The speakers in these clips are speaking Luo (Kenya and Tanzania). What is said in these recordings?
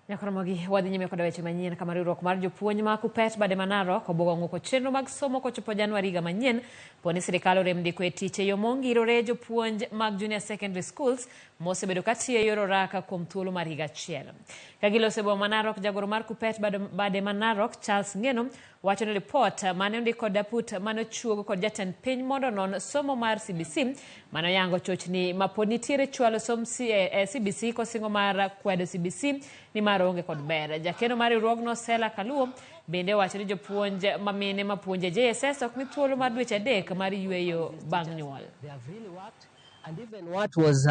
Nyakoromogi wadhi nyime koda weche manyien kama riwruok mar jopuonj ma Kuppet bade ma Narok obuogo ng'uko chenro mag somo kochopo Januari higa manyien po ni sirikal orem ndiko e tich e yo mongirore jopuonj mag junior secondary schools mosebedo ka tiyo e yor oraka kuom thuolo mar higa achiel. Ka giloso e boma ma Narok, jagoro mar Kuppet bade ma Narok Charles Ng'eno wacho ni ripot mane ondik kod Daput mane ochuog kod jatend piny mondo onon somo mar CBC mane oyango chochni ma pod nitiere chwalo somb CBC kosingo mar kwedo CBC nimar oonge kod ber. Jakeno mar riwruogno Sela Kaluo bende owacho ni jopuonj ma mine mapuonjo e JSS ok mi thuolo mar dweche 3 mar yueyo bang' nyuol. They have really worked, and even what was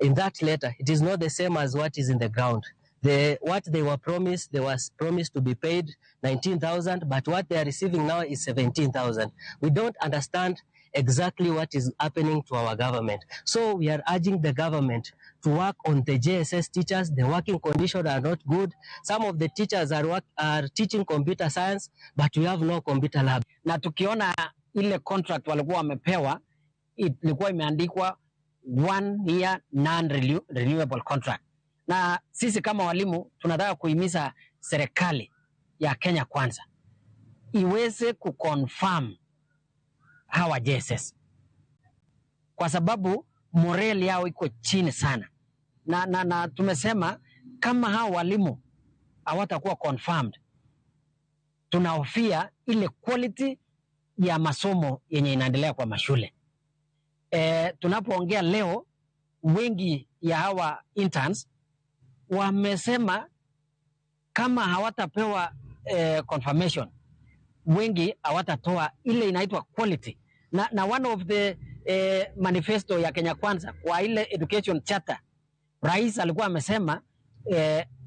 in that letter, it is not the same as what is in the ground. What they were promised, they was promised to be paid 19,000, but what they are receiving now is 17,000. We don't understand exactly what is happening to our government. So we are urging the government to work on the JSS teachers. The working conditions are not good. Some of the teachers are teaching computer science, but we have no computer lab. Na tukiona ile contract walikuwa wamepewa, ilikuwa imeandikwa 1 year non-renewable contract. Na sisi kama walimu tunataka kuhimiza serikali ya Kenya Kwanza iweze kuconfirm hawa JSS, kwa sababu morale yao iko chini sana, na tumesema kama hawa walimu hawatakuwa confirmed, tunahofia ile quality ya masomo yenye inaendelea kwa mashule. Tunapoongea leo, wengi ya hawa interns wamesema kama hawatapewa confirmation, wengi hawatatoa ile inaitwa quality. Na one of the manifesto ya Kenya Kwanza kwa ile education charter, rais alikuwa amesema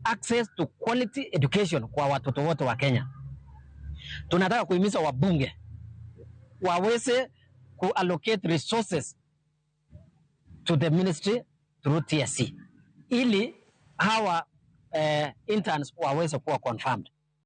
access to quality education kwa watoto wote wa Kenya. Tunataka kuhimiza wabunge waweze kuallocate resources to the ministry through TSC ili hawa interns waweze kuwa confirmed.